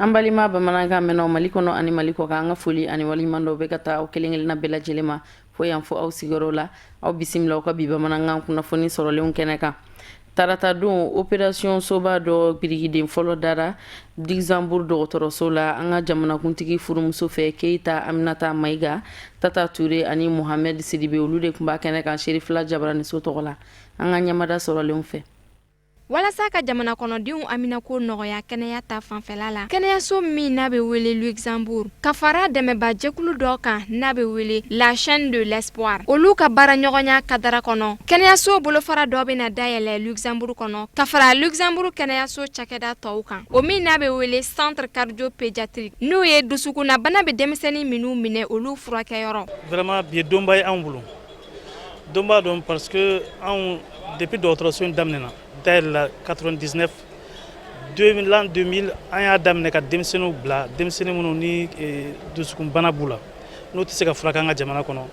An balima bamanankan mɛnnaw Mali kɔnɔ ani Mali kɔ kan, an ka foli ani waleɲuman dɔn bɛ ka taa aw kelen kelenna bɛɛ lajɛlen ma fo yan fo aw sigiyɔrɔ la. Aw bisimila aw ka bi bamanankan kunnafoni sɔrɔlenw kɛnɛ kan. Tarata don, opération soba dɔ birikiden fɔlɔ dara Luxembourg dɔgɔtɔrɔso la an ka jamanakuntigi furumuso fɛ, Keyita Aminata Mayiga, Tata Ture ani Mohamed Sidibe, olu de tun b'a kɛnɛ kan Serifila Jabaraniso tɔgɔ la. An ka ɲɛmada sɔrɔlenw fɛ. Walasa ka jamana kɔnɔdenw haminako nɔgɔya kɛnɛya ta fanfɛla la, kɛnɛyaso min n'a bɛ wele Luxembourg, ka fara dɛmɛbajɛkulu dɔ kan n'a bɛ wele La Chaîne de l'Espoir, olu ka baaraɲɔgɔnya kadara kɔnɔ, kɛnɛyaso bolofara dɔ bɛna dayɛlɛ Luxembourg kɔnɔ ka fara Luxembourg kɛnɛyaso cakɛda tɔw kan, o min n'a bɛ wele Centre Cardio-Pédiatrique, n'o ye dusukunnabana bɛ denmisɛnnin minnu minɛ, olu furakɛyɔrɔ. Vraiment, bi ye donba ye anw bolo. Donba don parce que anw, depuis dɔgɔtɔrɔso in daminɛna, dayɛlɛla 99, l'an 2000, an y'a daminɛ ka denmisɛnninw bila, denmisɛnnin minnu ni dusukunbana b'u la, n'u tɛ se ka furakɛ an ka jamana kɔnɔ,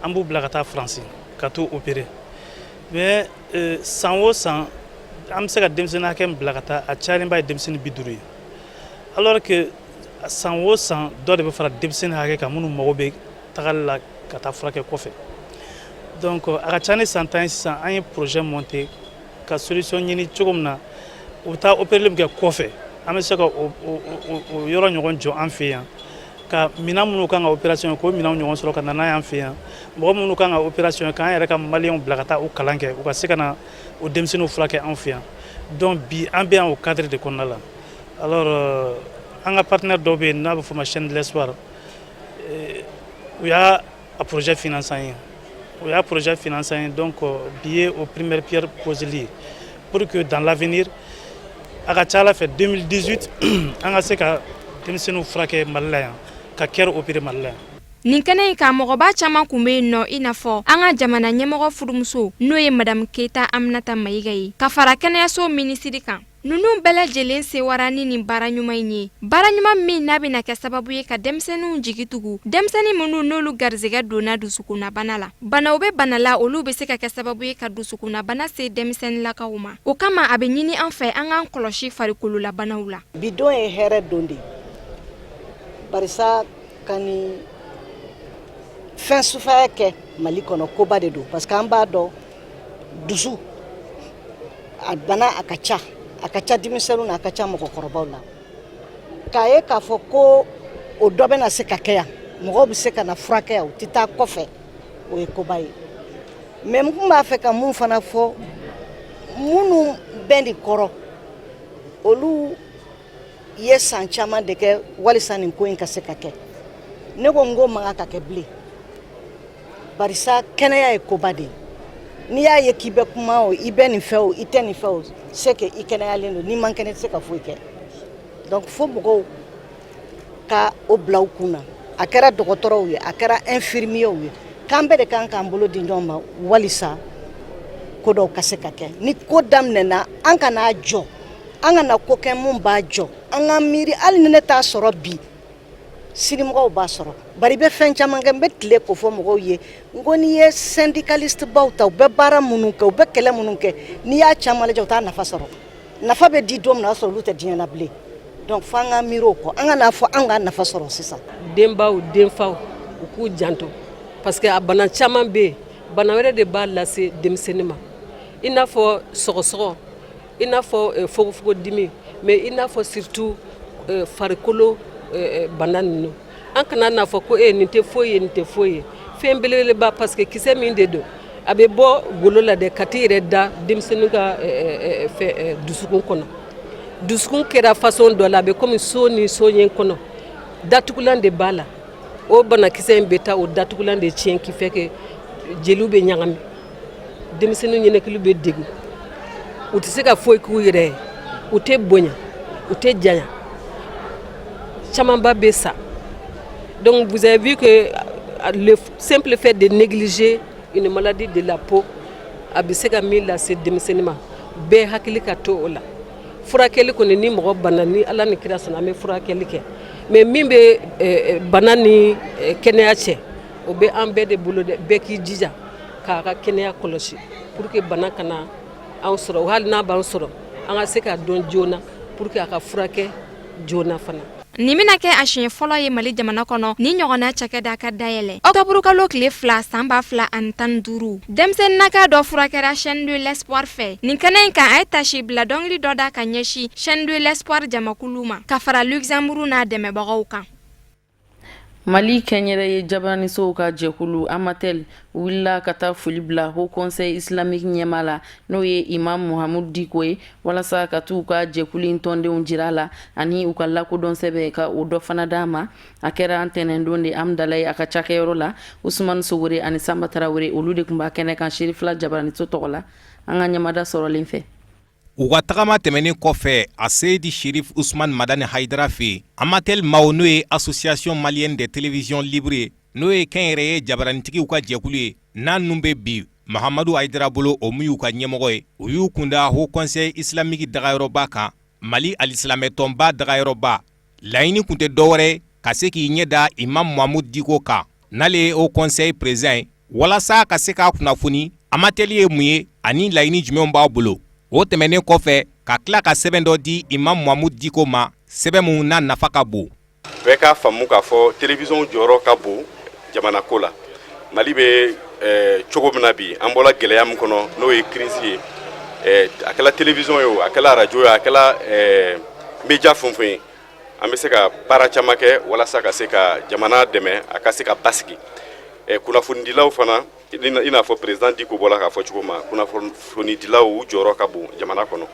an b'u bila ka taa Faransi ka t'u opérer. Mais san o san, an bɛ se ka denmisɛnnin hakɛ min bila ka taa, a cayalenba ye denmisɛnnin 50 ye, alors que san o san dɔ de bɛ fara denmisɛnnin hakɛ kan minnu mago bɛ tagali la ka taa furakɛ kɔfɛ. Donc a ka ca ni san 10 ye sisan, an ye projet monter ka solution ɲini cogo min na u bɛ taa opéreli min kɛ kɔfɛ, an bɛ se ka o yɔrɔ ɲɔgɔn jɔ an fɛ yan, ka minɛn minnu kan ka opération kɛ, k'o minɛnw ɲɔgɔn sɔrɔ ka na n'a y'an fɛ yan, mɔgɔ minnu kan ka opération kɛ, k'an yɛrɛ ka maliyɛnw bila ka taa o kalan kɛ, u ka se ka na o denmisɛnninw furakɛ an fɛ yan. Donc bi an bɛ yan o cadre de kɔnɔna la. Alors an ka partenaire dɔw bɛ yen n'a bɛ f'o ma Chaîne de l'Espoir, u y'a projet financé an ye, u y'a projet financé an ye. Donc bi ye o première pierre poseli ye pour que dans l'avenir, a ka ca ala fɛ, 2018, an ka se ka denmisɛnninw furakɛ Mali la yan, ka cœur opérer Mali la yan. Nin kɛnɛ in kan, mɔgɔba caman kun bɛ yen nɔ, i n'a fɔ an ka jamana ɲɛmɔgɔ furumuso, n'o ye Madame Keyita Aminata Mayiga ye, ka fara kɛnɛyaso minisiri kan. Ninnu bɛɛ lajɛlen sewara ni nin baara ɲuman in ye, baara ɲuman min n'a bɛna kɛ sababu ye ka denmisɛnninw jigi tugu, denmisɛnnin minnu n'olu garisɛgɛ donna dusukunnabana la. Banaw bɛ bana la, olu bɛ se ka kɛ sababu ye ka dusukunnabana se denmisɛnninlakaw ma. O kama, a bɛ ɲini an fɛ an k'an kɔlɔsi farikololabanaw la. Bi don ye hɛrɛ don de ye, barisa ka nin fɛn sufaya kɛ Mali kɔnɔ, koba de don, parce que an b'a dɔn dusu a bana a ka ca, a ka ca denmisɛnninw na, a ka ca mɔgɔkɔrɔbaw la. K'a ye k'a fɔ ko o dɔ bɛna se ka kɛ yan, mɔgɔw bɛ se ka na furakɛ yan, u tɛ taa kɔfɛ, o ye koba ye. Mais n kun b'a fɛ ka mun fana fɔ, minnu bɛ nin kɔrɔ, olu ye san caman de kɛ walisa nin ko in ka se ka kɛ. Ne ko n ko man kan ka kɛ bilen, barisa kɛnɛya ye koba de ye. N'i y'a ye k'i bɛ kuma o, i bɛ nin fɛ o, i tɛ nin fɛ o, c'est que i kɛnɛyalen don. N'i man kɛnɛ, i tɛ se ka foyi kɛ. Donc fo mɔgɔw ka o bila u kun na, a kɛra dɔgɔtɔrɔw ye, a kɛra infirmiers ye, k'an bɛɛ de kan k'an bolo di ɲɔgɔn ma walisa ko dɔw ka se ka kɛ. Ni ko daminɛna, an kana jɔ, an kana ko kɛ mun b'a jɔ. An ka miiri, hali ni ne t'a sɔrɔ bi, sinimɔgɔw b'a sɔrɔ. Bari i bɛ fɛn caman kɛ, n bɛ tile k'o fɔ mɔgɔw ye, n ko n'i ye syndicaliste baw ta, u bɛ baara minnu kɛ, u bɛ kɛlɛ minnu kɛ, n'i y'a caman lajɛ, u t'a nafa sɔrɔ. Nafa bɛ di don min na, o y'a sɔrɔ olu tɛ diɲɛ na bilen. Donc fo an ka miiri o kɔ, an ka n'a fɔ an k'a nafa sɔrɔ sisan. Denbaw, denfaw, u k'u janto, parce que a bana caman bɛ yen, bana wɛrɛ de b'a lase denmisɛnnin ma, i n'a fɔ sɔgɔsɔgɔ, i n'a fɔ fogofogodimi, mais i n'a fɔ surtout farikolo bana ninnu. An kana n'a fɔ ko e nin tɛ foyi ye, nin tɛ foyi ye, fɛn belebeleba, parce que kisɛ min de don, a bɛ bɔ golo la dɛ ka t'i yɛrɛ da denmisɛnnin ka fɛ dusukun kɔnɔ. Dusukun kɛra façon dɔ la, a bɛ komi so ni so ɲɛ kɔnɔ, datugulan de b'a la. O banakisɛ in bɛ taa o datugulan de tiɲɛ, qui fait que jeliw bɛ ɲagami, denmisɛnnin ɲɛnɛkili bɛ degun, u tɛ se ka foyi k'u yɛrɛ ye, u tɛ bonya, u tɛ janya, camanba bɛ sa. Donc vous avez vu que le simple fait de négliger une maladie de la peau, a bɛ se ka min lase denmisɛnnin ma, bɛɛ hakili ka to o la. Furakɛli kɔni, ni mɔgɔ banna, ni Ala ni kira sɔnna, an bɛ furakɛli kɛ, mais min bɛ bana ni kɛnɛya cɛ, o bɛ an bɛɛ de bolo dɛ. Bɛɛ k'i jija k'a ka kɛnɛya kɔlɔsi pour que bana kana anw sɔrɔ, hali n'a b'an sɔrɔ, an ka se k'a dɔn joona pour que a ka furakɛ. joona fana. Nin bɛna kɛ a siɲɛ fɔlɔ ye Mali jamana kɔnɔ nin ɲɔgɔnna cakɛda ka dayɛlɛ. Ɔkutɔburukalo tile 2 san 2015, denmisɛnninnaka dɔ furakɛra Chaîne de l'Espoir fɛ. Nin kɛnɛ in kan, a ye taasibila dɔnkili dɔ da ka ɲɛsin Chaîne de l'Espoir jamakulu ma, ka fara Luxembourg n'a dɛmɛbagaw kan. Mali kɛnyɛrɛye jabaranisow ka jɛkulu Amatel wulila ka taa foli bila Haut Conseil islamique ɲɛmaa la, n'o ye Imam Muhamudu Diko ye, walasa ka t'u ka jɛkulu in tɔndenw jira a la ani u ka lakodɔn sɛbɛn ka o dɔ fana d'a ma. A kɛra ntɛnɛndon de Amudalayi a ka cakɛyɔrɔ la. Usumani Sogore ani Sanba Tarawele, olu de tun b'a kɛnɛ kan Serifila jabaraniso tɔgɔ la. An ka ɲɛmada sɔrɔlen fɛ. U ka tagama tɛmɛnen kɔfɛ Aseyidi Sherif Usman Madani Hayidara fɛ yen, Amatel maaw n'o ye Association malienne des télévisions libres ye, n'o ye kɛnyɛrɛye jabaranitigiw ka jɛkulu ye, n'a nun bɛ bi Mahamadu Hayidara bolo, o min y'u ka ɲɛmɔgɔ ye, u y'u kunda Haut Conseil islamique dagayɔrɔba kan, Mali alisilamɛtɔnba dagayɔrɔba. Laɲini tun tɛ dɔwɛrɛ ka se k'i ɲɛ da Imam Mahamudu Diko kan, n'ale ye Haut Conseil président ye, walasa ka se k'a kunnafoni Amatel ye mun ye ani laɲini jumɛnw b'a bolo. O tɛmɛnen kɔfɛ, ka tila ka sɛbɛn dɔ di Imam Mahamudu Diko ma, sɛbɛn min n'a nafa ka bon. Bɛɛ k'a faamu k'a fɔ télévision jɔyɔrɔ ka bon jamana ko la. Mali bɛ cogo min na bi, an bɔra gɛlɛya min kɔnɔ, n'o ye crise ye, a kɛla télévision ye o, a kɛla radio ye, a kɛla média fɛn o fɛn ye, an bɛ se ka baara caman kɛ walasa ka se ka jamana dɛmɛ a ka se ka basigi. Kunnafonidilaw fana, i n'a fɔ président Diko bɔra k'a fɔ cogo ma, kunnafonidilaw u jɔyɔrɔ ka bon jamana kɔnɔ.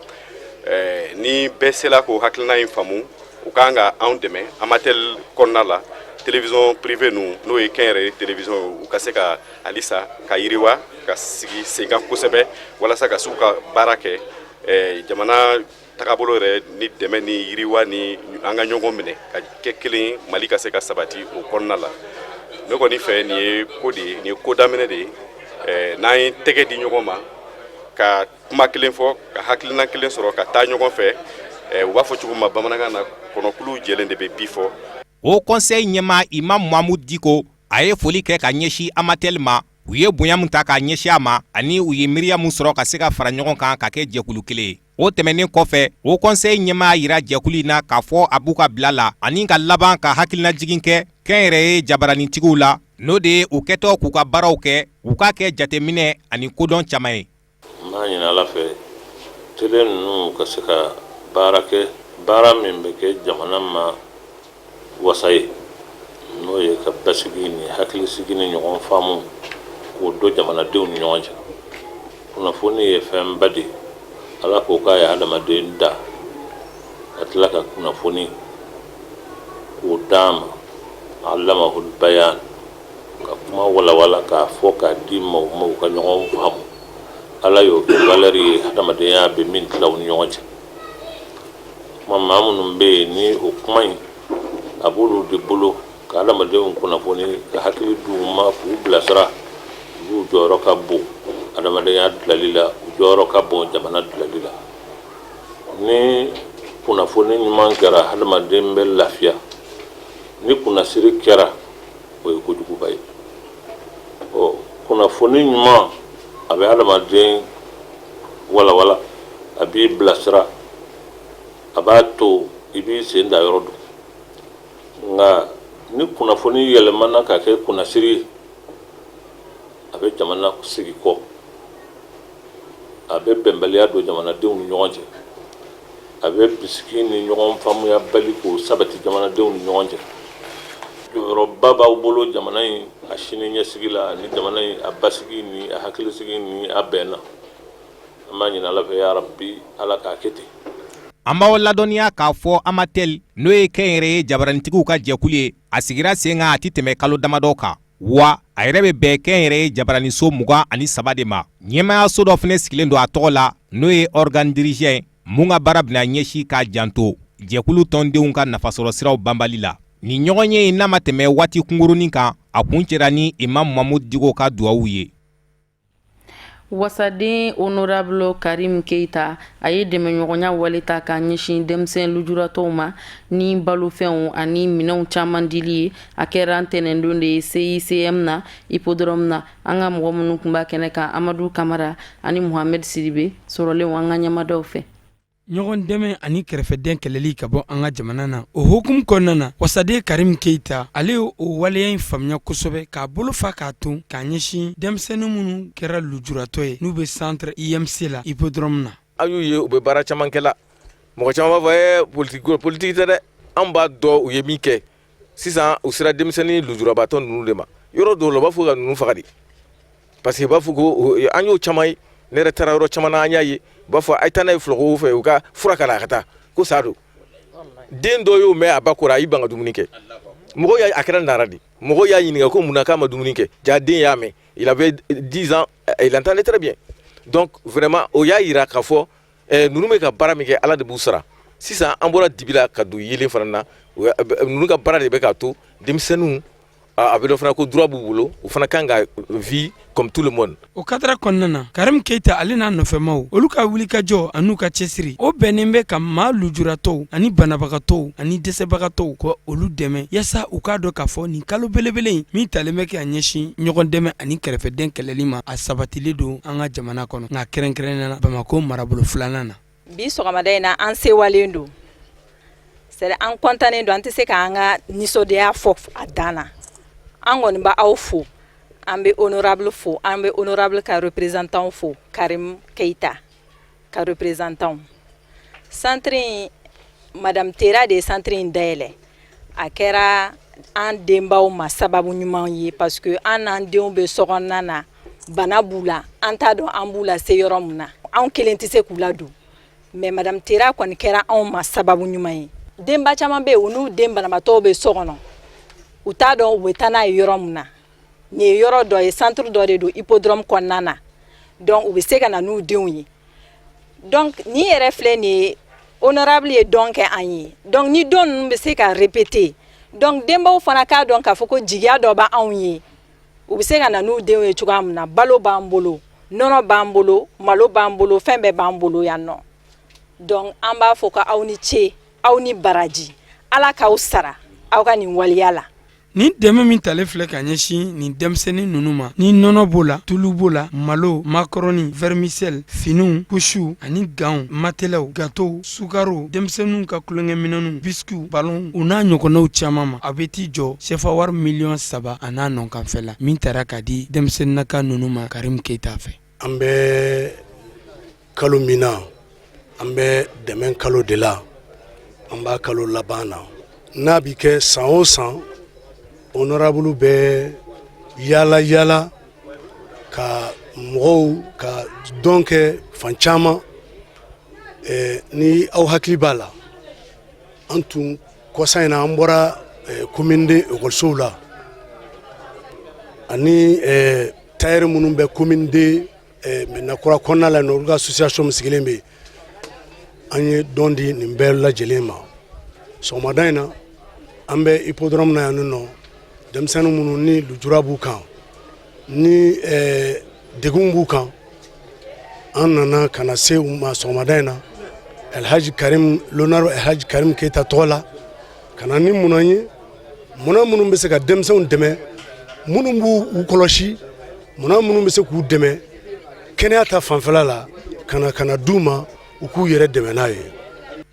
Ni bɛɛ sera k'o hakilina in faamu, u kan ka anw dɛmɛ Amatel kɔnɔna la, télévision privée ninnu, n'o ye kɛnyɛrɛye télévision ye, u ka se ka halisa ka yiriwa, ka sigi sen kan kosɛbɛ, walasa ka se u ka baara kɛ jamana tagabolo yɛrɛ ni dɛmɛ ni yiriwa ni an ka ɲɔgɔn minɛ ka kɛ kelen, Mali ka se ka sabati o kɔnɔna la. Ne kɔni fɛ, nin ye ko de ye, nin ye ko daminɛ de ye. N'an ye tɛgɛ di ɲɔgɔn ma, ka kuma kelen fɔ, ka hakilina kelen sɔrɔ, ka taa ɲɔgɔn fɛ, u b'a fɔ cogo ma bamanankan na, kɔnɔkulu jɛlen de bɛ bi fɔ. Haut Conseil ɲɛmaa Imam Mahamudu Diko, a ye foli kɛ ka ɲɛsin Amatel ma, u ye bonya min ta k'a ɲɛsin a ma ani u ye miiriya min sɔrɔ ka se ka fara ɲɔgɔn kan ka kɛ jɛkulu kelen ye. O tɛmɛnen kɔfɛ, Haut Conseil ɲɛmaa y'a jira jɛkulu in na k'a fɔ a b'u ka bila la ani ka laban ka hakilinajigin kɛ kɛnyɛrɛye jabaranitigiw la, n'o de ye u kɛtɔ k'u ka baaraw kɛ, u k'a kɛ jateminɛ ani kodɔn caman ye. N b'a ɲini Ala fɛ, tele ninnu ka se ka baara kɛ, baara min bɛ kɛ jamana ma wasa ye, n'o ye ka basigi ni hakilisigi ni ɲɔgɔn faamu k'o don jamanadenw ni ɲɔgɔn cɛ. Kunnafoni ye fɛnba de ye. Ala ko k'a ye hadamaden da ka tila ka kunnafoni k'o d'a ma, allamahul bayan, ka kuma walawala k'a fɔ k'a di maaw ma u ka ɲɔgɔn faamu. Ala y'o kɛ valeur ye hadamadenya bɛ min tila u ni ɲɔgɔn cɛ. Kuma maa minnu bɛ yen ni o kuma in a b'olu de bolo ka adamadenw kunnafoni, ka hakili d'u ma, k'u bilasira, olu jɔyɔrɔ ka bon adamadenya dilali la, u jɔyɔrɔ ka bon jamana dilali la. Ni kunnafoni ɲuman kɛra, adamaden bɛ lafiya. Ni kunnasiri kɛra, o ye kojuguba ye. Ɔ kunnafoni ɲuman, a bɛ adamaden walawala, a b'i bilasira, a b'a to i b'i sen da yɔrɔ dɔn. Nka ni kunnafoni yɛlɛmana ka kɛ kunnasiri ye, a bɛ jamana segin kɔ, a bɛ bɛnbaliya don jamanadenw ni ɲɔgɔn cɛ, a bɛ bisigi ni ɲɔgɔn faamuya bali k'o sabati jamanadenw ni ɲɔgɔn cɛ. Jɔyɔrɔba b'aw bolo jamana in a sini ɲɛsigi la, ani jamana in a basigi ni a hakilisigi ni a bɛn na. An b'a ɲini Ala fɛ, ya rabi, Ala k'a kɛ ten. An b'aw ladɔnniya k'a fɔ Amatel, n'o ye kɛnyɛrɛye jabaranitigiw ka jɛkulu ye, a sigira sen kan a tɛ tɛmɛ kalo damadɔ kan, wa a yɛrɛ bɛ bɛn kɛnyɛrɛye jabaraniso 23 de ma. Ɲɛmaayaso dɔ fana sigilen don a tɔgɔ la, n'o ye organe dirigeant ye, mun ka baara bɛna ɲɛsin k'a janto jɛkulu tɔndenw ka nafasɔrɔsiraw banbali la. Nin ɲɔgɔnye in n'a ma tɛmɛ waati kunkurunnin kan, a kuncɛra ni Imam Mahamudu Diko ka dugawu ye. Wasaden honorable Karim Keita, a ye dɛmɛɲɔgɔnya wale ta k'a ɲɛsin denmisɛn lujuratɔw ma ni balofɛnw ani minɛnw caman dili ye. A kɛra ntɛnɛndon de ye CICM na, hippodrome na. An ka mɔgɔ minnu tun b'a kɛnɛ kan, Amadu Kamara ani Mohamed Sidibe, sɔrɔlenw an ka ɲɛmadaw fɛ. Ɲɔgɔn dɛmɛ ani kɛrɛfɛdɛn kɛlɛli ka bɔ an ka jamana na, o hukumu kɔnɔna na, wasaden Karim Keyita, ale ye o waleya in faamuya kosɛbɛ, k'a bolo fa k'a ton k'a ɲɛsin denmisɛnnin minnu kɛra lujuratɔ ye, n'u bɛ centre IMC la hippodrome na. An y'u ye, u bɛ baara caman kɛ la. Mɔgɔ caman b'a fɔ ɛɛ politique ko, politique tɛ dɛ. An b'a dɔn u ye min kɛ. Sisan u sera denmisɛnnin lujurabatɔ ninnu de ma. Yɔrɔ dɔw la, u b'a fɔ ka ninnu faga de, parce que u b'a fɔ ko an y'o caman ye. Ne yɛrɛ taara yɔrɔ caman na, an y'a ye, u b'a fɔ a ye taa n'a ye fulakɔw fɛ, u ka fura k'a la, a ka taa ko sa don. Den dɔ y'o mɛn a ba kɔrɔ, a y'i ban ka dumuni kɛ. Mɔgɔw y'a, a kɛra nara de. Mɔgɔw y'a ɲininka ko mun na k'a ma dumuni kɛ. Ja den y'a mɛn, il avait 10 ans, il entendait très bien. Donc vraiment, o y'a yira k'a fɔ ninnu bɛ ka baara min kɛ, Ala de b'u sara. Sisan an bɔra dibi la ka don yeelen fana na. Ninnu ka baara de bɛ k'a to denmisɛnninw a bɛ dɔn fana ko droit b'u bolo, u fana kan ka vivre comme tout le monde. O cadre kɔnɔna na, Karim Keyita, ale n'a nɔfɛmaw, olu ka wulikajɔ an'u ka cɛsiri, o bɛnnen bɛ ka maa lujuratɔw ani banabagatɔw ani dɛsɛbagatɔw, ka olu dɛmɛ yaasa u k'a dɔn k'a fɔ nin kalo belebele in min talen bɛ kɛ a ɲɛsin ɲɔgɔn dɛmɛ ani kɛrɛfɛdɛn kɛlɛli ma, a sabatilen don an ka jamana kɔnɔ, nka kɛrɛnkɛrɛnnenya la Bamakɔ marabolo filanan na. Bi sɔgɔmada in na, an sewalen don, c'est an kɔntannen don, an tɛ se k'an ka nisɔndiyaya fɔ a dan na. An kɔni bɛ aw fo, an bɛ honorable fo, an bɛ honorable ka représentant fo, Karim Keita ka représentant. Centre in, madame Tera de ye centre in dayɛlɛ. A kɛra an denbaw ma sababu ɲuman ye, parce que an n'an denw bɛ sokɔnɔna na, bana b'u la, an t'a dɔn an b'u la se yɔrɔ min na, anw kelen tɛ se k'u ladon. Mais madame Tera kɔni kɛra anw ma sababu ɲuman ye. Denba caman bɛ yen, u n'u den banabaatɔw bɛ so kɔnɔ, u t'a dɔn u bɛ taa n'a ye yɔrɔ min na. Nin ye yɔrɔ dɔ ye, centre dɔ de don hippodrome kɔnɔna na, donc u bɛ se ka na n'u denw ye. Donc nin yɛrɛ filɛ nin ye, honorable ye don kɛ an ye. Donc ni don ninnu bɛ se ka répéter, donc denbaw fana k'a dɔn k'a fɔ ko jigiya dɔ b'anw ye, u bɛ se ka na n'u denw ye cogoya min na. Balo b'an bolo, nɔnɔ b'an bolo, malo b'an bolo, fɛn bɛɛ b'an bolo yan nɔ. Donc an b'a fɔ ko aw ni ce, aw ni baraji, Ala k'aw sara aw ka nin waleya la. Nin dɛmɛ min talen filɛ ka ɲɛsin nin denmisɛnnin ninnu ma, ni nɔnɔ b'o la, tulu b'o la, malo, makɔrɔni, vermicelle, finiw, couches ani gants, matelas, gâteau, sukaro, denmisɛnninw ka tulonkɛminɛnw, biscuits, ballon, u n'a ɲɔgɔnnaw caman ma, a bɛ t'i jɔ sefa wari miliyɔn 3 a n'a nɔkanfɛ la, min tara ka di denmisɛnninnaka ninnu ma Karim Keyita fɛ. An bɛ kalo min na, an bɛ dɛmɛ kalo de la, an b'a kalo laban na. N'a bɛ kɛ san o san, honorable bɛ yaala yaala ka mɔgɔw ka don kɛ fan caman. Ni aw hakili b'a la, an tun kɔsa in na, an bɔra commune deux ekɔlisow la ani tailleur minnu bɛ commune deux Medina Kura kɔnɔna la, olu ka association min sigilen bɛ yen, an ye don di nin bɛɛ lajɛlen ma. Sɔgɔmada in na, an bɛ hippodrome na yan nɔ. Denmisɛnnin minnu ni lujura b'u kan, ni degun b'u kan, an nana ka na se u ma sɔgɔmada in na, Alhaji Karim, l'honorable Alhaji Karim Keyita tɔgɔ la, ka na ni minɛn ye, minɛn minnu bɛ se ka denmisɛnw dɛmɛ, minnu b'u u kɔlɔsi, minɛn minnu bɛ se k'u dɛmɛ kɛnɛya ta fanfɛla la, ka na d'u ma, u k'u yɛrɛ dɛmɛ n'a ye.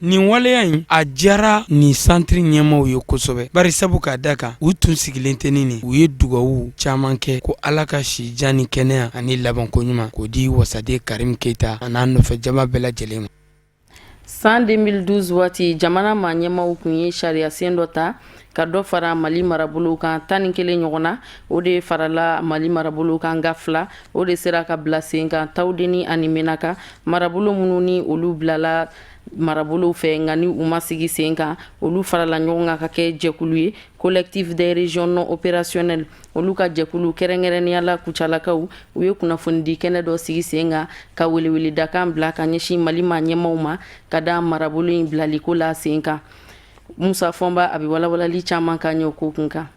Nin waleya in, a diyara nin santiri ɲɛmaaw ye kosɛbɛ, bari sabu k'a da kan u tun sigilen tɛ ni nin. U ye dugawu caman kɛ ko Ala ka si jan ni kɛnɛya ani labanko ɲuman k'o di wasaden Karim Keyita a n'a nɔfɛ jama bɛɛ lajɛlen ma. San 2012 waati, jamana maa ɲɛmaw tun ye sariyasen dɔ ta ka dɔ fara Mali marabolow kan. 11 ɲɔgɔn na, o de farala Mali marabolow kan, nka fila, o de sera ka bila sen kan, Tawudeni ani Menaka. Marabolo minnu ni olu bilala marabolow fɛ, nka ni u ma sigi sen kan, olu farala ɲɔgɔn kan ka kɛ jɛkulu ye, Collectif des régions non opérationnelles. Olu ka jɛkulu, kɛrɛnkɛrɛnnenya la Kucalakaw, u ye kunnafonidi kɛnɛ dɔ sigi sen kan ka weleweledakan bila ka ɲɛsin Mali maa ɲɛmaw ma ka da marabolo in bilaliko la sen kan. Musa Fɔnba, a bɛ walawalali caman ka ɲɛ ko kun kan.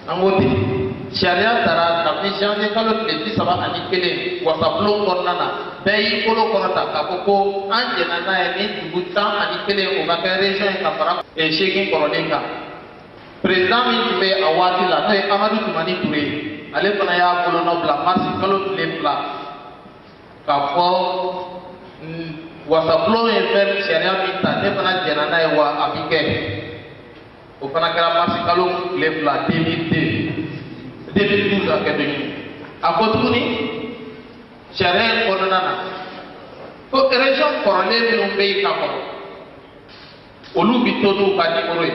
An ko ten, sariya tara kabini janvier kalo tile 31 wasabulon kɔnɔna na. Bɛɛ y'i bolo kɔrɔta k'a fɔ ko an jɛnna n'a ye, ni dugu 11 o ka kɛ région ye ka fara seegin kɔrɔlen kan. Président min tun bɛ a waati la, n'o ye Amadu Tumani Ture, ale fana y'a bolonɔ bila marisi kalo tile 2 k'a fɔ Wasabulon ye fɛn sariya min ta, ne fana jɛnna n'a ye, wa a bi kɛ. O fana kɛra marisi kalo tile 2 2002, 2012, a kɛ don ɲini. A ko tuguni, sariya in kɔnɔna na, ko région kɔrɔlen minnu bɛ yen ka kɔrɔ, olu bi to n'u ka numéro ye.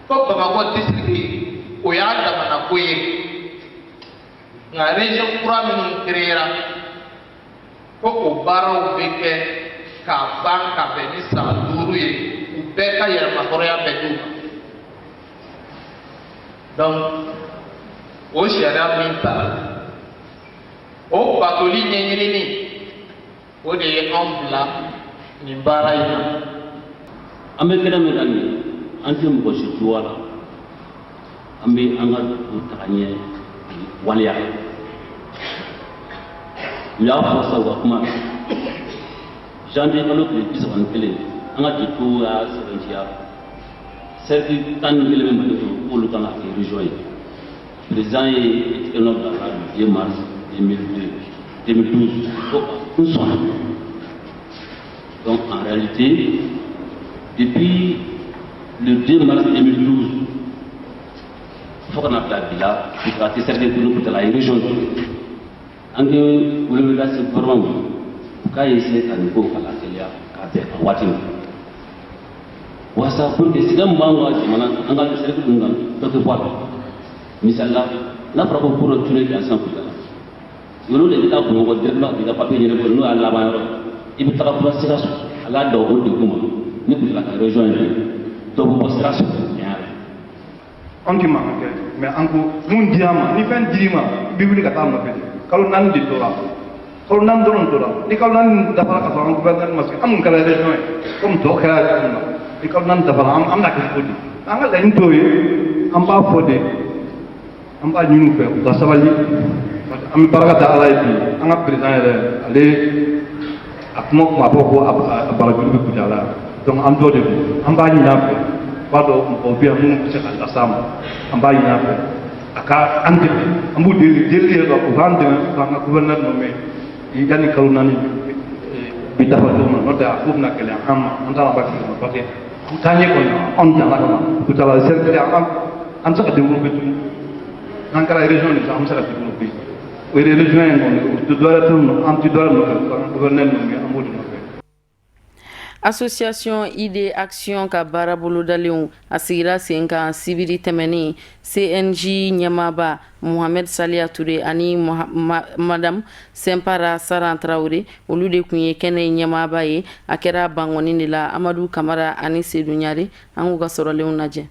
Ko Bamakɔ district, o y'a damana ko ye, nka région kura minnu créera, ko o baaraw bɛ kɛ k'a ban ka bɛn ni san 5 ye, u bɛɛ ka yɛrɛmahɔrɔnya bɛ d'u ma. Donc o sariya min tara, o batoli ɲɛɲinini, o de ye anw bila nin baara in na. An bɛ kɛnɛ min kan nin ye, an tɛ mɔgɔ si juguya la. An bɛ an ka dugu taga ɲɛ waleya. U y'a fɔ sa u ka kuma la, janvier kalo tile 31, an ka députéw y'a sɛbɛntiya, cercle 11 bɛ Mali kɔnɔ, k'olu kan ka kɛ région ye. Président ye tigɛ nɔ bila la le 2 mars 2002, 2012, ko n sɔnna. Donc en réalité, depuis le 2 mars 2012 fo ka na bila bi la, Kucala tɛ cercle tuguni, Kucala ye région de. An bɛ welewele lase gouvernement ma, u k'a essayer ka nin kow ka lateliya k'a bɛn a waati ma, walasa pour que sɛgɛn min b'an ka jamana, an ka cercle ninnu kan, dɔ tɛ bɔ a la. Misali la, n'a fɔra ko dɔ tunu yan sisan Kucala, olu de bɛ taa Bamakɔ directement ka t'i ka papier ɲɛnabɔ, n'o y'a laban yɔrɔ ye, i bɛ taga fura Sikaso. A k'a dan o degun ma ni Kucala ka région ye, dɔ bɛ bɔ Sikaso tiɲɛ la. An tɛ mankan kɛ, mais an ko mun dira ma, ni fɛn dir'i ma, i bɛ wuli ka taa nɔfɛ de. Kalo 4 de tora, kalo 4 dɔrɔn tora. Ni kalo 4 dafara ka sɔrɔ an gouverneur ma sigi, an mun kɛra région ye komi tɔw kɛra cogo min na, ni kalo 4 dafara, an bɛna kɛ cogo di? An ka laɲini t'o ye. An b'a fɔ de, an b'a ɲini u fɛ, u ka sabali, parce que an bɛ barika da Ala ye bi. An ka président yɛrɛ, ale a kuma kuma a fɔ ko a barajuru bɛ Kucala. Donc an dɔ de don, an b'a ɲini a fɛ. B'a dɔn mɔgɔw bɛ yan minnu bɛ se ka las'a ma. An b'a ɲini a fɛ a ka an dɛmɛ. An b'u deli deli yɛrɛ, u k'an dɛmɛ k'an ka gouverneur nommé yanni kalo 4 bi dafa cogo min na. N'o tɛ, a ko bɛna gɛlɛya an ma. An t'a dɔn an b'a kɛ cogo min, parce que taa ɲɛ kɔni, anw danna ka ban Kucala cercle, an tɛ se ka développer tugun. N'an kɛra région de sisan, an bɛ se ka développer. O ye région in kɔni, o tɛ dɔwɛrɛ tɛ, an tɛ dɔwɛrɛ nɔfɛ, an ka gouverneur nommé, an b'o de nɔfɛ. Association ID Action ka baara bolodalenw, a sigira sen kan sibiri tɛmɛnen. CNJ ɲɛmaaba Mohamed Saliya Ture ani Madame Sɛnpara Saran Tarawele, olu de tun ye kɛnɛ ɲɛmaaba ye. A kɛra Bankɔni de la. Amadu Kamara ani Sedu Ɲare, an k'u ka sɔrɔlenw lajɛ.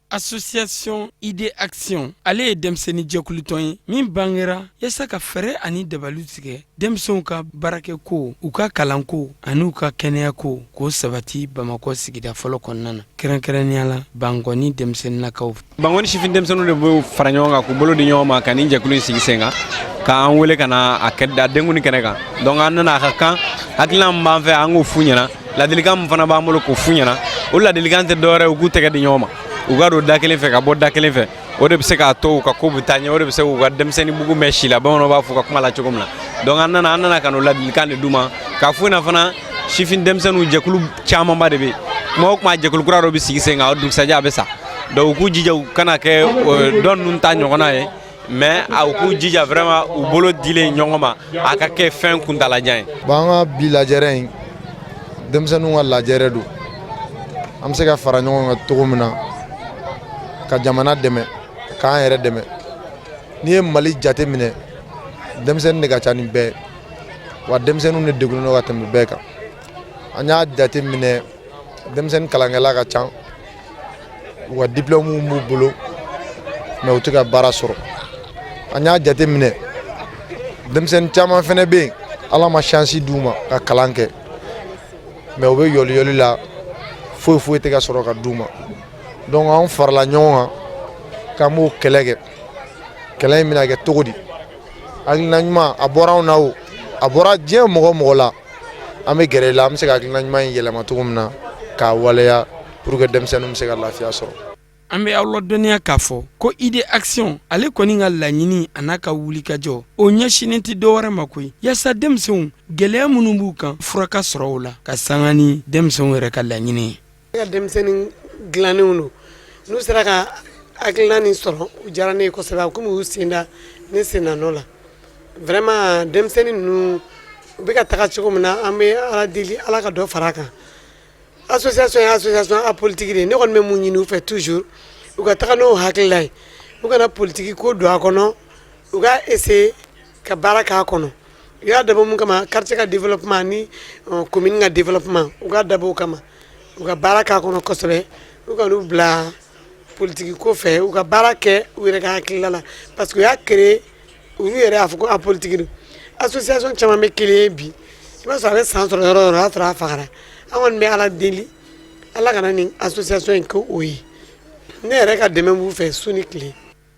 Association ID Action, ale ye denmisɛnnin jɛkulutɔn ye min bangera yaasa ka fɛɛrɛ ani dabaliw tigɛ denmisɛnw ka baarakɛko, u ka kalanko ani u ka kɛnɛyako, k'o sabati Bamakɔ sigida fɔlɔ kɔnɔna na, kɛrɛnkɛrɛnnenya la Bankɔni denmisɛnninnakaw. Bankɔni sifin denmisɛnninw de b'u fara ɲɔgɔn kan k'u bolo di ɲɔgɔn ma ka nin jɛkulu in sigi sen kan, k'an wele ka na a denkundi kɛnɛ kan. Donc an nana, a ka kan hakilina min b'an fɛ, an k'o f'u ɲɛna. Ladilikan min fana b'an bolo k'o f'u ɲɛna, o ladilikan tɛ dɔwɛrɛ ye, u k'u tɛgɛ di ɲɔgɔn ma, u ka don da kelen fɛ ka bɔ da kelen fɛ. O de bɛ se k'a to u ka ko bɛ taa ɲɛ, o de bɛ se k'u ka denmisɛnnin bugu mɛn si la, bamananw b'a fɔ ka kuma la cogo min na. Donc an nana ka n'o ladilikan de d'u ma, k'a f'u ɲɛna fana, sifin denmisɛnninw jɛkulu camanba de bɛ yen. Kuma o kuma, jɛkulu kura dɔ bɛ sigi sen kan, o dugusajɛ a bɛ sa. Donc u k'u jija, u kana kɛ dɔ ninnu ta ɲɔgɔnna ye, mais u k'u jija vraiment, u bolo dilen ɲɔgɔn ma, a ka kɛ fɛn kuntalajan ye. Bon, an ka bi lajɛrɛ in, denmisɛnninw ka lajɛrɛ don. An bɛ se ka fara ɲɔgɔn kan cogo min na ka jamana dɛmɛ, k'an yɛrɛ dɛmɛ. N'i ye Mali jate minɛ, denmisɛnnin de ka ca ni bɛɛ wa, denmisɛnninw de degunnen don ka tɛmɛ bɛɛ kan. An y'a jate minɛ, denmisɛnnin kalankɛla ka ca, u ka diplôme b'u bolo, mais u tɛ ka baara sɔrɔ. An y'a jate minɛ, denmisɛnnin caman fɛnɛ bɛ yen, Ala ma chance d'u ma ka kalan kɛ, mais u bɛ yɔliyɔli la, foyi foyi tɛ ka sɔrɔ ka d'u ma. Donc an farala ɲɔgɔn kan k'an b'o kɛlɛ kɛ. Kɛlɛ in bɛna kɛ cogo di? Hakilina ɲuman a bɔra anw na, o a bɔra diɲɛ mɔgɔ mɔgɔ la, an bɛ gɛrɛ i la, an bɛ se ka hakilina ɲuman in yɛlɛma cogo min na k'a waleya pour que denmisɛnninw bɛ se ka lafiya sɔrɔ. An bɛ aw ladɔnniya k'a fɔ ko ID Action ale kɔni ka laɲini a n'a ka wulikajɔ o ɲɛsinnen tɛ dɔwɛrɛ ma koyi yaasa denmisɛnw gɛlɛya minnu b'u kan fura ka sɔrɔ o la ka sanga ni denmisɛnw yɛrɛ ka laɲini ye. Ne ka denmisɛnnin dilannenw don n'u sera ka hakilina nin sɔrɔ u diyara ne ye kosɛbɛ komi u sen da ne senna nɔ la vraiment denmisɛnnin ninnu u bɛ ka taga cogo min na an bɛ Ala deli Ala ka dɔ fara a kan association ye association apolitique de ye ne kɔni bɛ mun ɲini u fɛ toujours u ka taga n'o hakilila ye u kana politiki ko don a kɔnɔ u ka essayer ka baara k'a kɔnɔ u y'a dabɔ mun kama quartier ka développement ni commune ka développement u ka dabɔ o kama u ka baara k'a kɔnɔ kosɛbɛ u kan'u bila politiki ko fɛ u ka baara kɛ u yɛrɛ ka hakilila la parce que u y'a créer olu yɛrɛ y'a fɔ ko apolitique don association caman bɛ créer bi i b'a sɔrɔ a bɛ san sɔrɔ yɔrɔ o yɔrɔ o y'a sɔrɔ a fagara an kɔni bɛ Ala deli Ala kana nin association in kɛ o ye ne yɛrɛ ka dɛmɛ b'u fɛ su ni tile.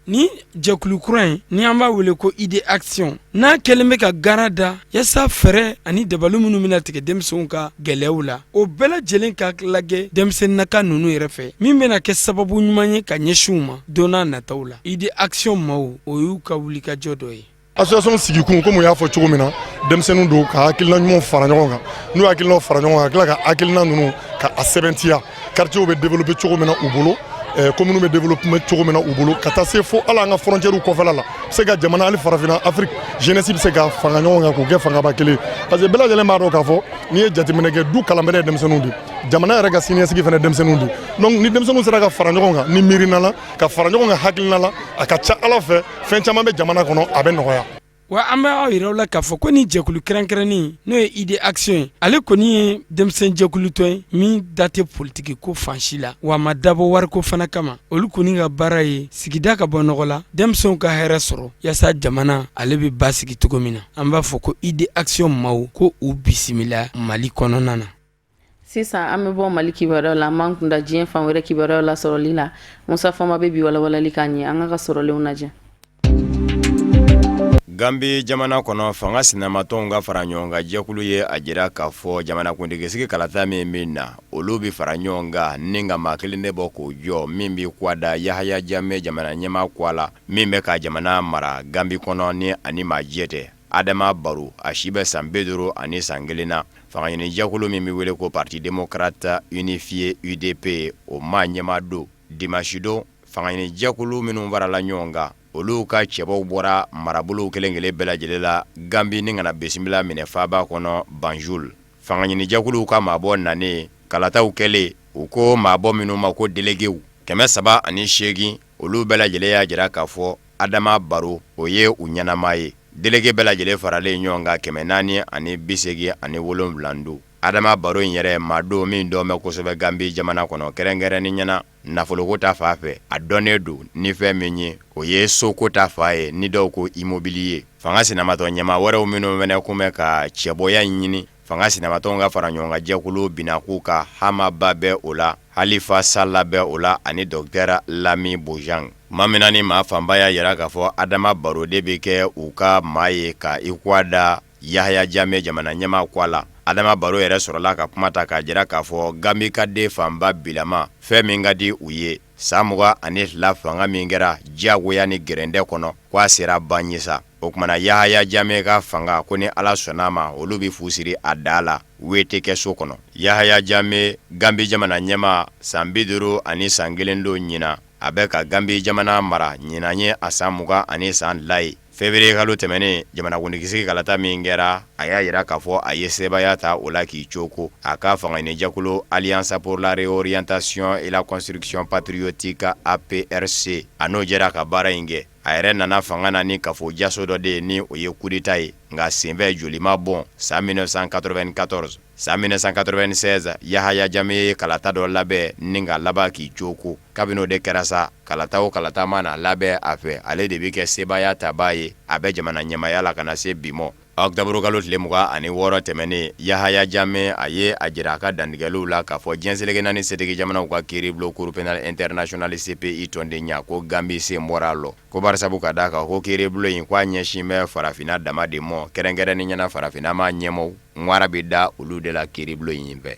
Ni jɛkulu kura in ni an b'a wele ko ID Action n'a kɛlen bɛ ka garan da yaasa fɛɛrɛ ani dabali minnu bɛna tigɛ denmisɛnw ka gɛlɛyaw la o bɛɛ lajɛlen ka lajɛ denmisɛnninnaka ninnu yɛrɛ fɛ min bɛna kɛ sababu ɲuman ye ka ɲɛsin u ma don n'a nataw la. ID Action maaw o y'u ka wulikajɔ dɔ ye. Association sigikun komi u y'a fɔ cogo min na denmisɛnninw don ka hakilina ɲumanw fara ɲɔgɔn kan n'u hakilinaw fara ɲɔgɔn kan ka tila ka hakilina ninnu ka a sɛbɛntiya quartier bɛ développer cogo min na u bolo commune bɛ développer cogo min na u bolo ka taa se fo hali an ka frontières kɔfɛla la se ka jamana hali farafinna Afrique jeunesse bɛ se ka fanga ɲɔgɔn kan k'u kɛ fangaba kelen parce que bɛɛ lajɛlen b'a dɔn k'a fɔ n'i ye jateminɛ kɛ du kalanbɛlɛ ye denmisɛnninw de jamana yɛrɛ ka siniɲɛsigi fana denmisɛnninw de donc ni denmisɛnninw sera ka fara ɲɔgɔn kan ni miirina la ka fara ɲɔgɔn kan hakilina la a ka ca Ala fɛ fɛn caman bɛ jamana kɔnɔ a bɛ nɔgɔya. Wa an bɛ aw yira aw la k'a fɔ ko ni jɛkulu kɛrɛnkɛrɛnnen n'o ye ID Action ye ale kɔni ye denmisɛn jɛkulu tɔn ye min da tɛ politiki ko fan si la wa a ma dabɔ wariko fana kama olu kɔni ka baara ye sigida ka bɔ nɔgɔ la denmisɛnw ka hɛrɛ sɔrɔ yaasa jamana ale bɛ basigi cogo min na an b'a fɔ ko ID Action maaw ko u bisimila Mali kɔnɔna na. Sisan an bɛ bɔ Mali kibaruyaw la an b'an kunda diɲɛ fan wɛrɛ kibaruyaw lasɔrɔli la Musa Fama bɛ bi walawalali k'an ye an k'a ka sɔrɔlenw lajɛ. Ganbi jamana kɔnɔ fanga sinamatɔnw ka fara ɲɔgɔn kan jɛkulu ye a jira k'a fɔ jamanakuntigisigi kalata min bɛ na olu bɛ fara ɲɔgɔn kan ni ka maa kelen de bɔ k'o jɔ min bɛ kwa da Yahaya Jame jamana ɲɛmaa kwa la min bɛ ka jamana mara Ganbi kɔnɔ ni ani maa jɛ tɛ. Adama Baro a si bɛ san 51 na fangaɲinijɛkulu min bɛ wele ko Parti démocrate unifié UDP o maa ɲɛmaa don dimanche don fangaɲinijɛkulu minnu farala ɲɔgɔn kan olu ka cɛbɔw bɔra marabolow kelen kelen bɛɛ lajɛlen la Ganbi ni ka na bisimila minɛ faaba kɔnɔ Banjul fangaɲinijɛkuluw ka maabɔ nanen kalataw kɛlen u ko maabɔ minnu ma ko déléguéw 308 olu bɛɛ lajɛlen y'a jira k'a fɔ Adama Baro o ye u ɲɛnamaa ye délégué bɛɛ lajɛlen faralen ɲɔgɔn kan 487 don Adama Baro in yɛrɛ maa don min dɔn bɛ kosɛbɛ Ganbi jamana kɔnɔ kɛrɛnkɛrɛnnenya na nafoloko ta fan fɛ a dɔnnen don ni fɛn min ye o ye soko ta fan ye ni dɔw ko immobilier fanga sinamatɔn ɲɛmaa wɛrɛw minnu fana tun bɛ ka cɛbɔya ɲini Fanga sinamatɔnw ka fara ɲɔgɔn kan jɛkulu binakun kan Hama Ba bɛ o la Halifa Sala bɛ o la ani docteur Lami Bojang tuma min na ni maa fanba y'a jira k'a fɔ Adama Baro de bɛ kɛ u ka maa ye ka i kwa da Yahaya Jame jamana ɲɛmaa kwa la Adama Baro yɛrɛ sɔrɔla ka kuma ta k'a jira k'a fɔ Ganbi ka den fanba bilama fɛn min ka di u ye san 22 fanga min kɛra diyagoya ni gɛrɛntɛ kɔnɔ k'a sera ban ye sa o tuma na Yahaya Jame ka fanga ko ni Ala sɔnna a ma olu bɛ fu siri a da la we tɛ kɛ so kɔnɔ Yahaya Jame Ganbi jamana ɲɛmaa san 51 don ɲinan a bɛ ka Ganbi jamana mara ɲinan ye a san 22 ye février kalo tɛmɛnen jamanakuntigisigi kalata min kɛra a y'a jira k'a fɔ a ye sebaaya ta o la k'i coko a ka fangaɲinijɛkulu Alliance pour la réorientation et la construction patriotique APRC a n'o jɛra ka baara in kɛ a yɛrɛ nana fanga na ni kafo jaso dɔ de ye ni o ye coup d'état ye nka senfɛ joli ma bɔn san 1994 san 1996 Yahaya Jame ye kalata dɔ labɛn ni ka laban k'i coko kabini o de kɛra sa kalata o kalata mana labɛn a fɛ ale de bɛ kɛ sebaaya tabaa ye a bɛ jamana ɲɛmaaya la ka na se bi mɔ Ɔkutɔburukalo tile 26 tɛmɛnen Yahaya Jame a ye a jira a ka dantigɛliw la k'a fɔ diɲɛ seleke naani setigi jamanaw ka kiiribulon Cour pénale internationale CPI tɔndenya ko Ganbi sen bɔra a lɔ ko barisabu ka d'a kan ko kiiribulon in k'a ɲɛsin bɛ farafinna dama de mɔ kɛrɛnkɛrɛnnenya na farafinna maa ɲɛmaaw ŋwara bɛ da olu de la kiiribulon in fɛ.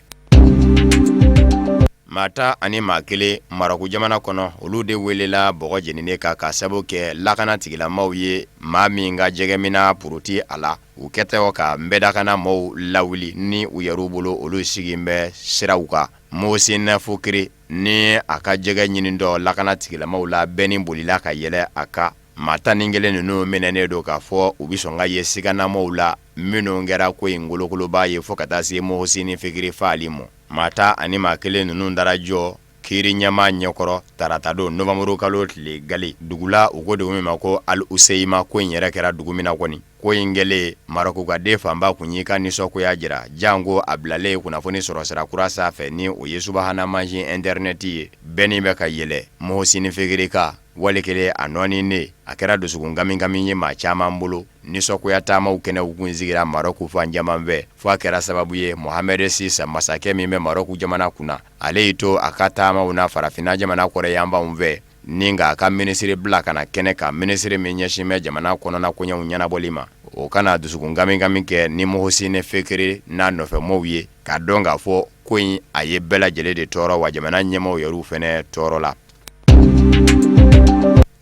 Maa 11 Marɔku jamana kɔnɔ, olu de welela bɔgɔ jeninen kan ka sabu kɛ lakana tigilamaw ye maa min ka jɛgɛmina puruti a la. U kɛtɔ ka nbɛdakana maaw lawuli ni u yɛrɛw bolo, olu sigin bɛ siraw kan. Mohsin Fekri ni a ka jɛgɛ ɲinitɔ lakana tigilamaw la, bɛɛ ni bolila ka yɛlɛ a kan. Maa 11 ninnu minɛnen don k'a fɔ u bɛ sɔn ka ye siganamaw la minnu kɛra ko in kolokoloba ye fo ka taa se Mohsin Fekri faali ma. Maa 11 ninnu taara jɔ kiiri ɲɛmaa ɲɛkɔrɔ taratadon nowanburu kalo tile gale dugu la, u ko dugu min ma ko Al Hoceima. Ko in yɛrɛ kɛra dugu min na kɔni, ko in kɛlen Marɔku ka den fanba kun y'i ka nisɔngoya jira, janko a bilalen kunnafoni sɔrɔ sira kura sanfɛ ni o ye subahana mansin ɛntɛrinɛti ye. Bɛɛ ni bɛ ka yɛlɛ Mohsin Fekri kan wali kelen a nɔɔninen, a kɛra dusukun kamikami ye maa caman bolo. Nisɔngoya taamaw kɛnɛw kun sigira Marɔku fan caman fɛ, fo a kɛra sababu ye Mohamɛdi six masakɛ min bɛ Marɔku jamana kunna, ale y'i to a ka taamaw na farafinna jamana kɔrɔyanfanw fɛ ni k'a ka minisiri bila ka na kɛnɛ kan, minisiri min ɲɛsin bɛ jamana kɔnɔna koɲɛw ɲɛnabɔli ma, o ka na dusukun kamikami kɛ ni Mohsin Fekri n'a nɔfɛmɔgɔw ye, k'a dɔn k'a fɔ ko in a ye bɛɛ lajɛlen de tɔɔrɔ, wa jamana ɲɛmaaw yɛrɛw fana tɔɔrɔ la.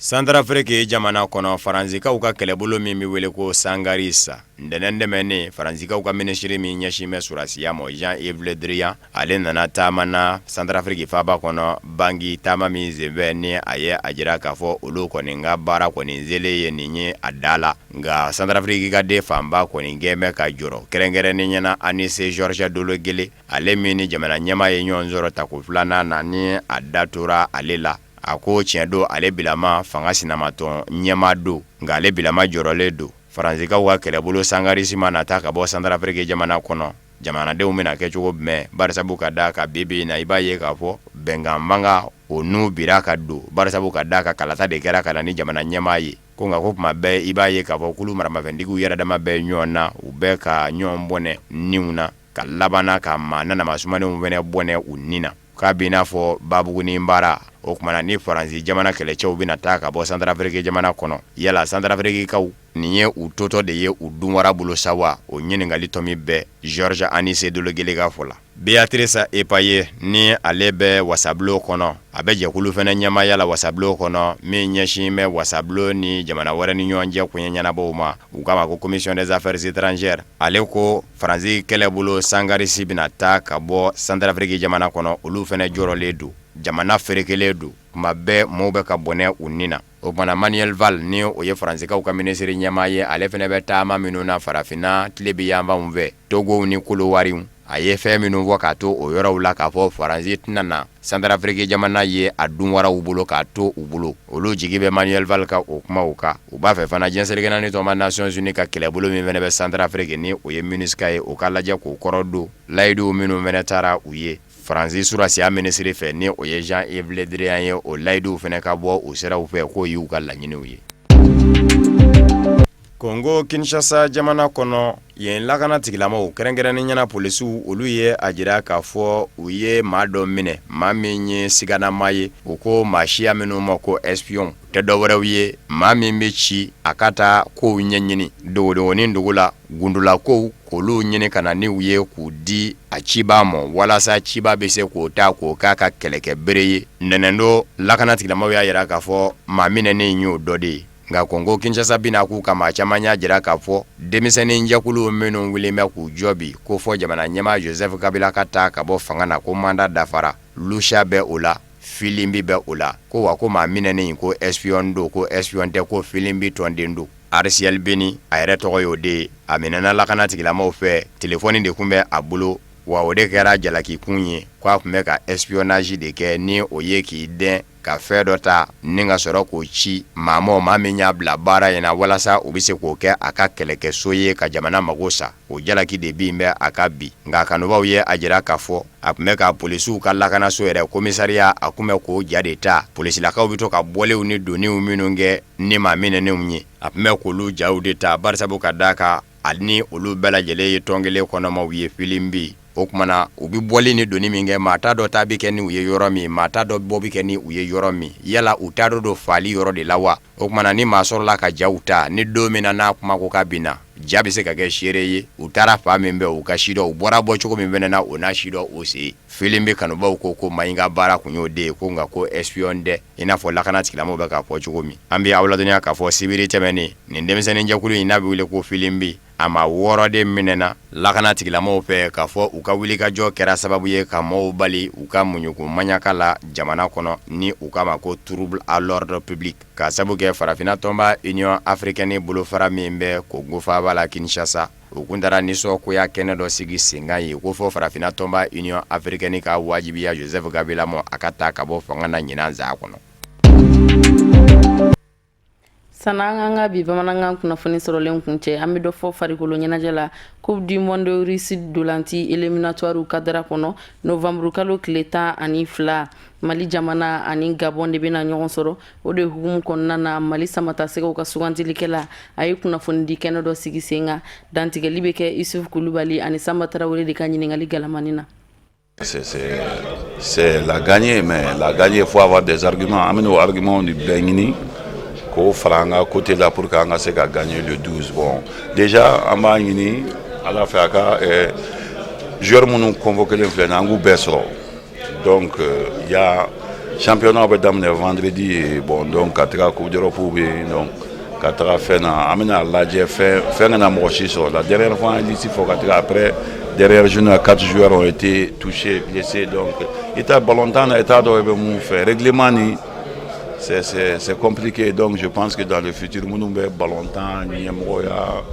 Santarafiriki jamana kɔnɔ, Faransikaw ka kɛlɛbolo min bɛ wele ko Sangaris, ntɛnɛn tɛmɛnen, Faransikaw ka minisiri min ɲɛsin bɛ sɔrɔdasiya ma, Jean-Yves Le Drian, ale nana taama na Santarafiriki faaba kɔnɔ, Bangi, taama min senfɛ ni a ye a jira k'a fɔ olu kɔni ka baara kɔni selen ye nin ye a da la. Nka Santarafiriki ka den fanba kɔni kɛlen bɛ ka jɔrɔ, kɛrɛnkɛrɛnnenya na Anicet Georges Dologuélé ale min ni jamana ɲɛmaa ye ɲɔgɔn sɔrɔ tako filanan na ni a da tora ale la, a ko tiɲɛ don ale bilama fanga sinamatɔn ɲɛmaa don, nka ale bilama jɔrɔlen don Faransikaw ka kɛlɛbolo Sangarisi mana taa ka bɔ Santarafiriki jamana kɔnɔ, jamanadenw bɛna kɛ cogo jumɛn, barisabu ka d'a kan bi bi in na i b'a ye k'a fɔ bɛnkan mankan o nu bira ka don, barisabu ka d'a kan kalata de kɛra ka na ni jamana ɲɛmaa ye. Ko nka ko tuma bɛɛ i b'a ye k'a fɔ kulu maramafɛntigiw yɛrɛ dama bɛ ɲɔgɔn na, u bɛ ka ɲɔgɔn bɔnɛ niw na, ka labanna ka maa nanama sumanenw fana bɔnɛ u ni na, k'a b'i n'a fɔ babugunin baara. O tuma na ni Faransi jamana kɛlɛcɛw bɛna taa ka bɔ Santarafiriki jamana kɔnɔ, yala Santarafirikikaw nin ye u totɔ de ye u dunwara bolo sa wa? O ɲininkali tɔmi bɛ Georges Anicet Dologuélé ka fɔ la. Béatrice Epaillé ni ale bɛ wasabulon kɔnɔ, a bɛ jɛkulu fana ɲɛmaaya la wasabulon kɔnɔ min ɲɛsin bɛ wasabulon ni jamana wɛrɛ ni ɲɔgɔn cɛ koɲɛ ɲɛnabɔw ma, u k'a ma ko commission des affaires étrangères. Ale ko Faransi kɛlɛbolo Sangarisi bɛna taa ka bɔ Santarafiriki jamana kɔnɔ, olu fana jɔrɔlen don, jamana ferekelen don, tuma bɛɛ maaw bɛ ka bɔnɛ u ni na. O tuma na Manuel Valls ni o ye Faransikaw ka minisiri ɲɛmaa ye, ale fana bɛ taama minnu na farafinna tilebinyanfanw fɛ, Togow ni Kolowariw, a ye fɛn minnu fɔ k'a to o yɔrɔw la k'a fɔ Faransi tɛna na Santarafiriki jamana ye a dunwaraw bolo k'a to u bolo. Olu jigi bɛ Manuel Valls ka o kumaw kan. U b'a fɛ fana diɲɛ seleke naani tɔnba Nations Unies ka kɛlɛbolo min fana bɛ Santarafiriki ni o ye MINUSCA ye, o ka lajɛ k'o kɔrɔ don layiduw minnu fana tara u ye Faransi sɔrɔdasiya minisiri fɛ ni o ye Jean Yves Le Drian ye, o layiduw fana ka bɔ o siraw fɛ k'o y'u ka laɲiniw ye. Kongo Kinshasa jamana kɔnɔ, yen lakana tigilamɔgɔw kɛrɛnkɛrɛnnenya na polisiw, olu ye a jira k'a fɔ u ye maa dɔ minɛ, maa min ye siganama ye. U ko maa siya minnu ma ko espion tɛ dɔwɛrɛw ye, maa min bɛ ci a ka taa kow ɲɛɲini dogodogonin dugu la, gundola kow, k'olu ɲini ka na ni u ye k'u di a cibaa ma walasa cibaa bɛ se k'o ta k'o k'a ka kɛlɛkɛ bere ye. Ntɛnɛndon lakana tigilamɔgɔw y'a jira k'a fɔ maa minɛnen y'o dɔ de ye. Nka Kongo Kinshasa bina k'u ka maa caman y'a jira k'a fɔ denmisɛnnin jɛkulu minnu wulilen bɛ k'u jɔ bi ko fɔ jamana ɲɛmaa Joseph Kabila ka taa ka bɔ fanga na ko mandat dafara, Lucha bɛ o la, Filimbi bɛ o la, ko wa ko maa minɛnen in ko espion don, ko espion tɛ, ko Filimbi tɔnden don. Arsiel Beni a yɛrɛ tɔgɔ y'o de ye, a minɛna lakana tigilamɔgɔw fɛ, telefɔni de tun bɛ a bolo, wa o de kɛra jalakikun ye k'a tun bɛ ka espionnage de kɛ ni o ye k'i dɛn ka fɛn dɔ ta ni ka sɔrɔ k'o ci maa ma, maa min y'a bila baara in na walasa u bɛ se k'o kɛ a ka kɛlɛkɛso ye ka jamana mago sa. O jalaki de bin bɛ a kan bi. Nka kanubaw ye a jira k'a fɔ a tun bɛ ka polisiw ka lakanaso yɛrɛ komisariya, a tun bɛ k'o ja de ta. Polisilakaw bɛ to ka bɔliw ni donniw minnu kɛ ni maa minɛnenw ye, a tun bɛ k'olu jaw de ta, barisabu ka d'a kan ale ni olu bɛɛ lajɛlen ye tɔn kelen kɔnɔmaw ye Filimbi. O tuma na u bɛ bɔli ni donni min kɛ, maa t'a dɔn taa bɛ kɛ ni u ye yɔrɔ min, maa t'a dɔn bɔ bɛ kɛ ni u ye yɔrɔ min. Yala u taatɔ don faali yɔrɔ de la wa? O tuma na ni maa sɔrɔla ka jaw ta, ni don min na n'a kuma ko k'a binna, Ja bɛ se ka kɛ seere ye u taara fan min bɛ u ka sidɔn u bɔra bɔ cogo min fana na o n'a sidɔn o sen Filimbi kanubaw ko Mayiga baara kun y'o de ye ko nka ko espion tɛ i n'a fɔ lakana tigilamɔgɔw bɛ k'a fɔ cogo min. An bɛ aw ladɔnniya k'a fɔ sibiri tɛmɛnen nin denmisɛnninjɛkulu in n'a bɛ wele ko Filimbi a maa 6 de minɛna lakana tigilamɔgɔw fɛ k'a fɔ u ka wulikajɔ kɛra sababu ye ka mɔɔw bali u ka muɲuku maɲaka la jamana kɔnɔ ni u k'a ma ko trouble à l'ordre public k'a sabu kɛ farafinna tɔnba Union africaine bolofara min bɛ Kongo faaba la Kinshasa. U kun taara nisɔngoya kɛnɛ dɔ sigi senkan yen ko fɔ farafinna tɔnba Union africaine ka wajibiya Joseph Kabila ma a ka taa ka bɔ fanga na ɲinan za kɔnɔ. Sanni an ka bi bamanankan kunnafoni sɔrɔlen kuncɛ, an bɛ dɔ fɔ farikolo ɲɛnajɛ la. Coupe du monde Russie ntolanci éliminatoire cadre kɔnɔ, novembre kalo tile 12, Mali jamana ani Gabon de bɛna ɲɔgɔn sɔrɔ. O de hukumu kɔnɔna na, Mali samatasɛgɛw ka sugandilikɛla a ye kunnafonidi kɛnɛ dɔ sigi sen kan. Dantigɛli bɛ kɛ Isuf Kulubali ani Sanba Tarawele de ka ɲininkali galamani na. C'est la gagner, mais la gagner, il faut avoir des arguments. An bɛna o arguments de bɛɛ ɲini k'o fara an ka côté la pour que an ka se ka gagner le 12. Bon, déjà an b'a ɲini Ala fɛ a ka joueurs minnu convoqué filɛ nin ye, an k'u bɛɛ sɔrɔ. Donc il y a championnat bɛ daminɛ vendredi. Bon, donc ka taga Coupe d'Europe bɛ yen, donc ka taga fɛn na, an bɛna lajɛ fɛn fɛn kana mɔgɔ si sɔrɔ. La dernière fois, an ye liste fɔ ka taga, après dernière journée, quatre joueurs ont été touchés, blessés. Donc i ta ballon tan na, i t'a dɔn i bɛ mun fɛ, règlement ni c'est compliqué. Donc je pense que dans le futur, minnu bɛ ballon tan ɲɛmɔgɔya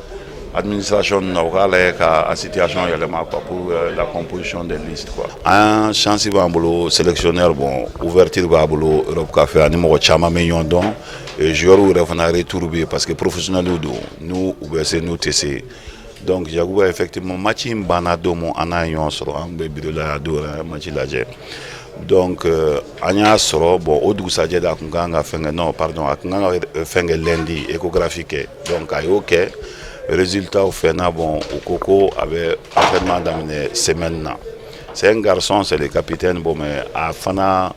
administration na, u k'a lajɛ ka a situation yɛlɛma quoi, pour la composition des listes quoi. An chance b'an bolo, sélectionneur, bon, ouverture b'a bolo Europe ka fɛ, ani mɔgɔ caman bɛ ɲɔgɔn dɔn et joueurs yɛrɛ fana retour bɛ yen parce que professionnels don, n'u u bɛ se, n'u tɛ se. Donc Yakuba, effectivement, match in banna don min, an n'a ye ɲɔgɔn sɔrɔ, an bɛ bureau la yan don, an ye match lajɛ. Donc an y'a sɔrɔ, bon, o dugusajɛ de a kun kan ka fɛn kɛ, non, pardon, a kun kan ka fɛn kɛ lundi, échographie kɛ. Donc a y'o kɛ, résultat fɛn na, bon, u ko ko a bɛ entraînement daminɛ semaine na. C'est un garçon, c'est le capitaine. Bon, mais a fana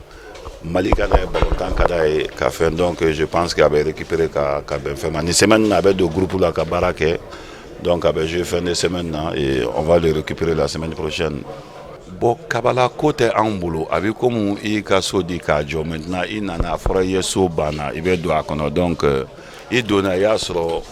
Mali ka d'a ye, ballon ka d'a ye ka fɛn. Donc je pense que a bɛ récupérer ka bɛn fɛn ma. Ni semaine na, a bɛ don groupe la ka baara kɛ. Donc a bɛ jouer fin de semaine na et on va le récupérer la semaine prochaine. Bon, kabala ko tɛ anw bolo, a bɛ komi i ka so di k'a jɔ. Maintenant i nana, a fɔra i ye so banna, i bɛ don a kɔnɔ. Donc i donna, i y'a sɔrɔ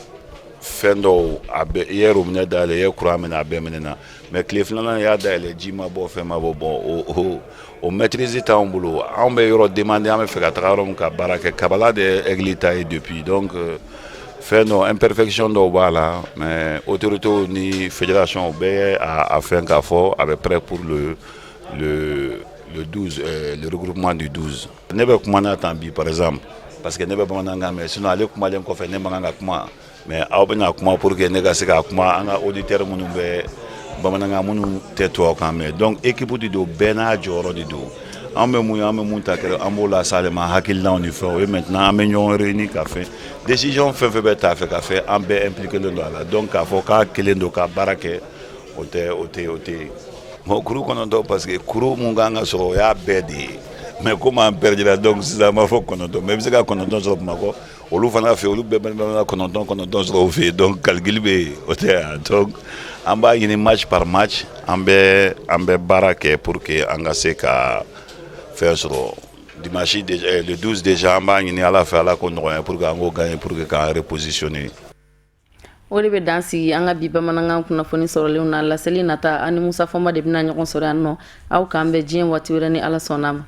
fɛn dɔw a bɛ, i ye robinet dayɛlɛ, i ye courant minɛ, a bɛɛ minɛna, mais tile filanan i y'a dayɛlɛ, ji ma bɔ, fɛn ma bɔ. Bon, o maîtrise t'anw bolo. Anw bɛ yɔrɔ demander, an bɛ fɛ ka taga yɔrɔ min ka baara kɛ. Kabala de ye Aigle ta ye depuis. Donc fɛn dɔ, imperfection dɔw b'a la, mais autorités ni fédération bɛɛ a fɛn k'a fɔ a bɛ prêt pour le 12, le regroupement du 12. Ne bɛ kuma n'a tan bi, par exemple, parce que ne bɛ bamanankan mɛn, sinon ale kumalen kɔfɛ, ne man kan ka kuma, mais aw bɛna kuma pour que ne ka se ka kuma an ka auditeurs minnu bɛ bamanankan, minnu tɛ tubabukan mɛn. Donc équipe de don, bɛɛ n'a jɔyɔrɔ de don. An bɛ mun ye, an bɛ mun ta kɛ, an b'o las'ale ma, hakilinaw ni fɛnw. Et maintenant an bɛ ɲɔgɔn réunir ka fɛn décision fɛn fɛn bɛ ta fɛ ka fɛn, an bɛɛ impliqué don a la. Donc k'a fɔ k'a kelen don ka baara kɛ, o tɛ, o tɛ, o tɛ. Bon, kuru 9, parce que kuru mun kan ka sɔrɔ, o y'a bɛɛ de ye, mais komi an perdira, donc sisan an b'a fɔ 9, mais i bɛ se ka 9 sɔrɔ Bamakɔ, olu fana fɛ, olu bɛɛ bɛ 9 9 sɔrɔ o fɛ yen. Donc calcul bɛ yen, o tɛ yan. Donc an b'a ɲini match par match, an bɛ baara kɛ pour que an ka se ka fɛn sɔrɔ dimanche déjà, le 12 déjà. An b'a ɲini Ala fɛ, Ala k'o nɔgɔya pour que an k'o gagner, pour que k'an repositionner. O de bɛ dan sigi an ka bi bamanankan kunnafoni sɔrɔlenw na. Laseli nata ani Musa Fɔma de bɛna ɲɔgɔn sɔrɔ yan nɔ. Aw k'an bɛn diɲɛ waati wɛrɛ ni Ala sɔnna ma.